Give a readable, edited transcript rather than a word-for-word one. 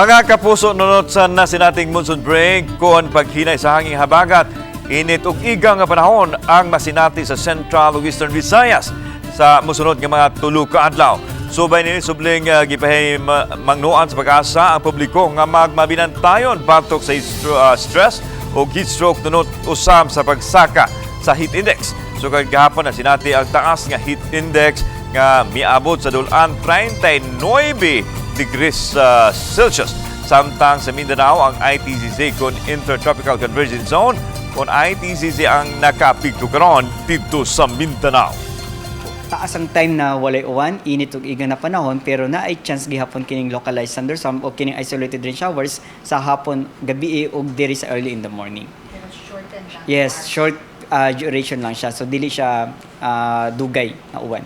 Mga kapuso, nunot sa nasinating monsoon break kon paghinay sa hanging habagat, init ug igang nga panahon ang masinati sa Central ug Eastern Visayas sa mosunod nga mga 3 ka adlaw. Subay nini, subling gipahay mangnuan sa Pag-asa ang publiko nga magmabinantayon batok sa stress o heat stroke tunot usab sa pagsaka sa heat index. So kag gahapon na sinati ang taas nga heat index nga miabot sa dulan 39 degrees Celsius. Samtang sa Mindanao, ang ITCZ kon Intertropical Convergence Zone kon ITCZ ang nakaapekto karon didto sa Mindanao. Taas ang time na walay uwan, init ug iga na panahon, pero naay chance gihapon kining localized thunderstorm o kining isolated rain showers sa hapon, gabi ug diri sa early in the morning. Pero shorten lang. Yes, short duration lang siya. So dili siya dugay na uwan.